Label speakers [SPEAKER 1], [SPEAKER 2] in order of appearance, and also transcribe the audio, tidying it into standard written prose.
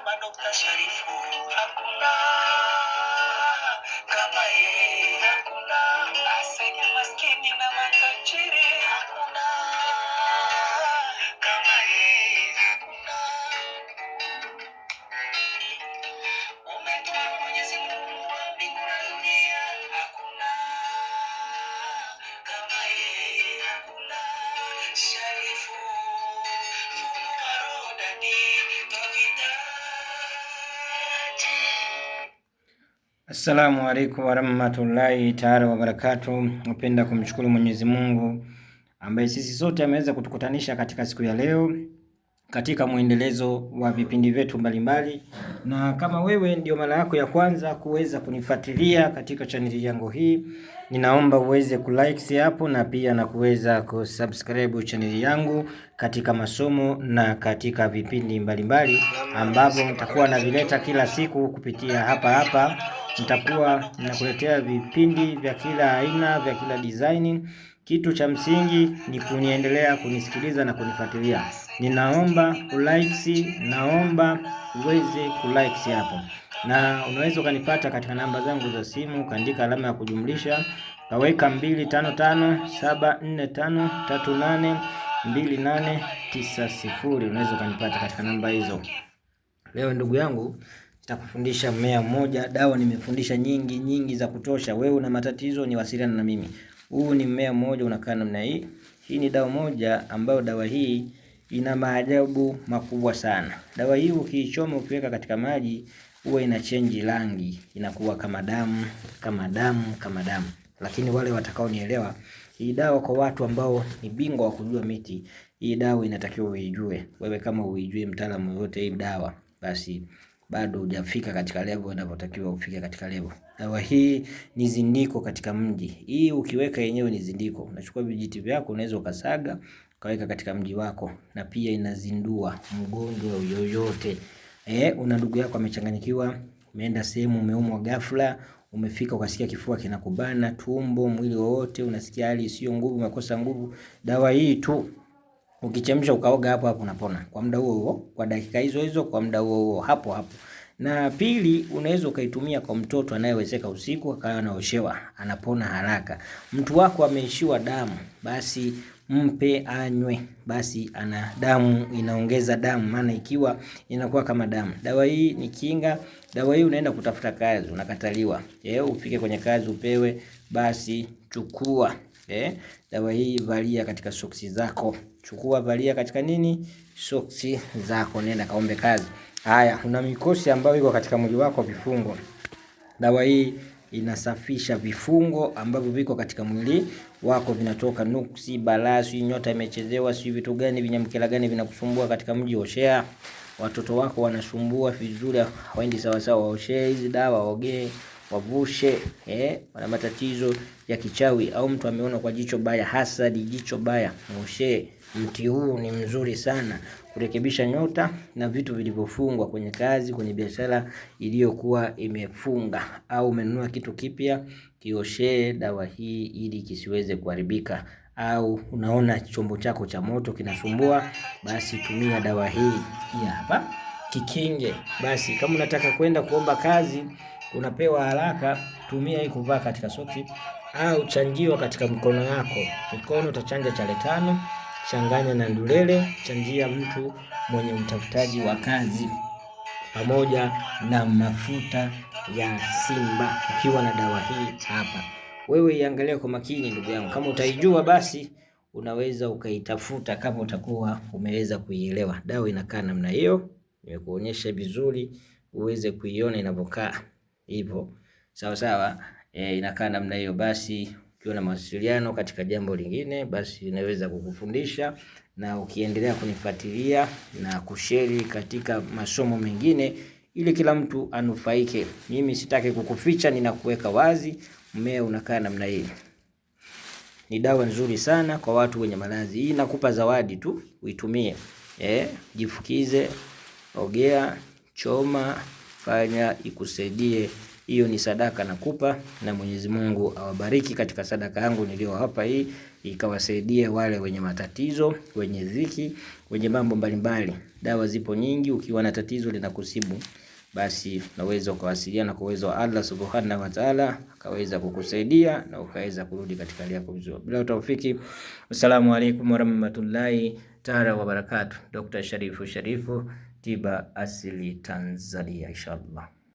[SPEAKER 1] Kama Dr. Sharifu hakuna kama yeye, hakuna asaidia maskini na matajiri, hakuna kama yeye, hakuna. Umetumwa Mwenyezi Mungu wa mbingu na dunia, hakuna kama yeye, hakuna. Sharifu funua roho dadi, twakuhitaji.
[SPEAKER 2] Assalamu alaikum warahmatullahi taala wabarakatuh. Napenda kumshukuru Mwenyezi Mungu ambaye sisi sote ameweza kutukutanisha katika siku ya leo katika mwendelezo wa vipindi vyetu mbalimbali, na kama wewe ndio mara yako ya kwanza kuweza kunifuatilia katika chaneli yangu hii, ninaomba uweze kulike hapo na pia na kuweza kusubscribe chaneli yangu katika masomo na katika vipindi mbalimbali ambavyo nitakuwa navileta kila siku kupitia hapa hapa. Nitakuwa nakuletea vipindi vya kila aina vya kila design. Kitu cha msingi ni kuniendelea kunisikiliza na kunifuatilia. Ninaomba ulikes, naomba uweze kulikes hapo, na unaweza ukanipata katika namba zangu za simu, ukaandika alama ya kujumlisha kaweka 255745382890. Unaweza ukanipata katika namba hizo. Leo ndugu yangu nitakufundisha mmea mmoja. Dawa nimefundisha nyingi nyingi za kutosha. Wewe una matatizo, niwasiliana na mimi. Huu ni mmea mmoja unakaa namna hii. Hii ni dawa moja ambayo dawa hii ina maajabu makubwa sana. Dawa hii ukiichoma ukiweka katika maji huwa ina change rangi, inakuwa kama damu, kama damu, kama damu. Lakini wale watakaonielewa, hii dawa kwa watu ambao ni bingwa wa kujua miti, hii dawa inatakiwa uijue. Wewe kama uijui mtaalamu yoyote hii dawa, basi bado hujafika katika level inavyotakiwa ufike katika level. Dawa hii ni zindiko katika mji. Hii ukiweka yenyewe ni zindiko. Unachukua vijiti vyako unaweza ukasaga ukaweka katika mji wako, na pia inazindua mgonjwa yoyote. Una ndugu yako amechanganyikiwa, umeenda sehemu umeumwa ghafla, umefika ukasikia kifua kinakubana, tumbo, mwili wowote unasikia hali isiyo nguvu, umekosa nguvu. Dawa hii tu ukichemsha ukaoga hapo hapo unapona kwa muda huo huo, kwa dakika hizo hizo, kwa muda huo huo, hapo hapo. Na pili, unaweza ukaitumia kwa mtoto anayewezeka usiku akawa anaoshewa, anapona haraka. Mtu wako ameishiwa damu, basi mpe anywe, basi ana damu, inaongeza damu, maana ikiwa inakuwa kama damu. Dawa hii ni kinga. Dawa hii unaenda kutafuta kazi, unakataliwa, ufike kwenye kazi upewe, basi chukua dawa hii, valia katika soksi zako. Chukua, valia katika nini, soksi zako, nenda kaombe kazi. Haya, una mikosi ambayo iko katika mwili wako, vifungo. Dawa hii inasafisha vifungo ambavyo viko katika mwili wako, vinatoka nuksi, balaa, si nyota imechezewa, si vitu gani, vinyamkela gani vinakusumbua katika mji, oshea. Watoto wako wanasumbua vizuri, hawaendi sawa sawa, waoshee hizi dawa, waogee, wavushe. Wana matatizo ya kichawi au mtu ameona kwa jicho baya, hasadi, jicho baya, mwoshee. Mti huu ni mzuri sana kurekebisha nyota na vitu vilivyofungwa kwenye kazi, kwenye biashara iliyokuwa imefunga, au umenunua kitu kipya, kioshee dawa hii ili kisiweze kuharibika. Au unaona chombo chako cha moto kinasumbua, basi tumia dawa hii hii hapa kikinge. Basi kama unataka kwenda kuomba kazi unapewa haraka, tumia hii kuvaa katika soksi au chanjiwa katika mkono yako. Mkono utachanja chale tano, changanya na ndulele, chanjia mtu mwenye mtafutaji wa kazi pamoja na mafuta ya simba. Ukiwa na dawa hii hapa, wewe iangalie kwa makini ndugu yangu. Kama utaijua basi unaweza ukaitafuta, kama utakuwa umeweza kuielewa. Dawa inakaa namna hiyo, nimekuonyesha vizuri uweze kuiona inavyokaa hivyo, sawa sawa. Inakaa namna hiyo. Basi ukiwa na mawasiliano katika jambo lingine, basi inaweza kukufundisha, na ukiendelea kunifuatilia na kushare katika masomo mengine, ili kila mtu anufaike. Mimi sitaki kukuficha, ninakuweka wazi. Mmea unakaa namna hii, ni dawa nzuri sana kwa watu wenye maradhi. Hii nakupa zawadi tu uitumie. Jifukize, ogea, choma, fanya ikusaidie Hiyo ni sadaka nakupa, na Mwenyezi Mungu awabariki katika sadaka yangu niliyowapa hii, ikawasaidia wale wenye matatizo, wenye dhiki, wenye mambo mbalimbali. Dawa zipo nyingi, ukiwa na tatizo linakusibu basi unaweza ukawasiliana kwa uwezo wa Allah Subhanahu wa Ta'ala, akaweza kukusaidia na ukaweza kurudi katika hali yako vizuri. Bila taufiki, assalamu alaikum warahmatullahi taala wabarakatuh. Dr. Sharifu Sharifu, tiba asili Tanzania, inshallah.